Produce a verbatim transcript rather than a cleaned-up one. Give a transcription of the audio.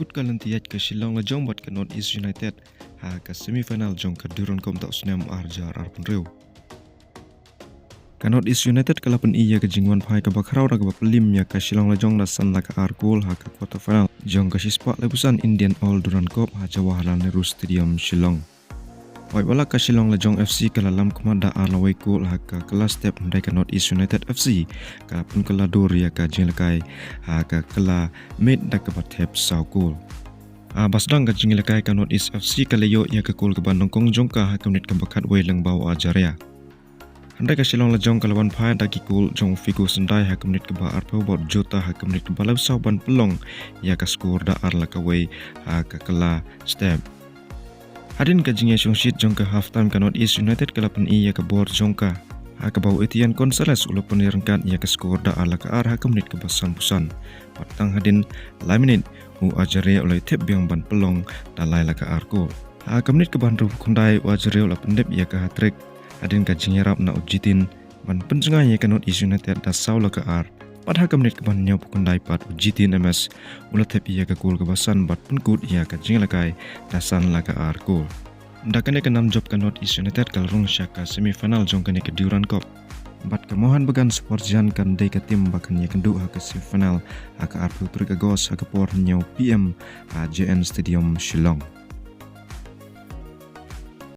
kut ka lynti ïaid ka Shillong Lajong bad ka North East United ha ka semi final jong ka Durand Cup da u snem ar hajar arphew hynriew. Ka North East United ka la pyni ïa ka jingwan phai kaba khraw da kaba pyllim ïa ka Shillong Lajong da san la ka ar kol ha ka quarter final jong ka shispah laiphew san Indian All Durand Cup ha Jawaharlal Nehru Stadium, Shillong. Wat la ka Shillong Lajong F C ka la lam khmat da ar la wei kol ha ka kylla step, hynrei ka North East United F C ka la pynkylla dur ïa ka jingïalehkai ha ka kylla miet da kaba thep saw kol. Ha ba sdang ka jingïalehkai ka North East F C ka la ïoh ïa ka kol kaba nyngkong jong ka ha ka minit kaba khatwei lyngba u Ajaria. Hynrei ka Shillong Lajong ka la wan phai da ki kol jong u Figo Syndai ha ka minit kaba arphew bad u Jota ha ka minit kaba laiphew saw ban pynlong ïa ka skor da ar la ka wei ha ka kylla step. Hadien ka jingïashongshit jong ka half time ka North East United ka la pyni ïa ka bor jong ka ha kaba u Etienne Gonzalez u la pynïaryngkat ïa ka skor da ar la ka ar ha ka minit kaba sanphew san. Bad tang hadien lai minit u Ajaria u la ïa thep biang ban pynlong da lai la ka ar kol. Ha ka minit kaba hynriewphew khyndai u Ajaria u la pyndep ïa ka hat-trick hadien ka jingïarap na u Jitin ban pynjngai ïa ka North East United da saw la ka ar. Bad ha ka minit kaba hynñiewphew khyndai pat u Jitin M S u la thep ïa ka kol kaba san bad pynkut ïa ka jingïalehkai da san la ka ar kol. Da kane ka nam jop ka North East United ka la rung sha ka semi final jong kane ka Durand Cup. Bad ka Mohun Bagan Super Giant kan dei ka tim ba kan ïakynduh ha ka semi final ha ka arphew tarik August ha ka por hynñiew P M ha J N Stadium, Shillong.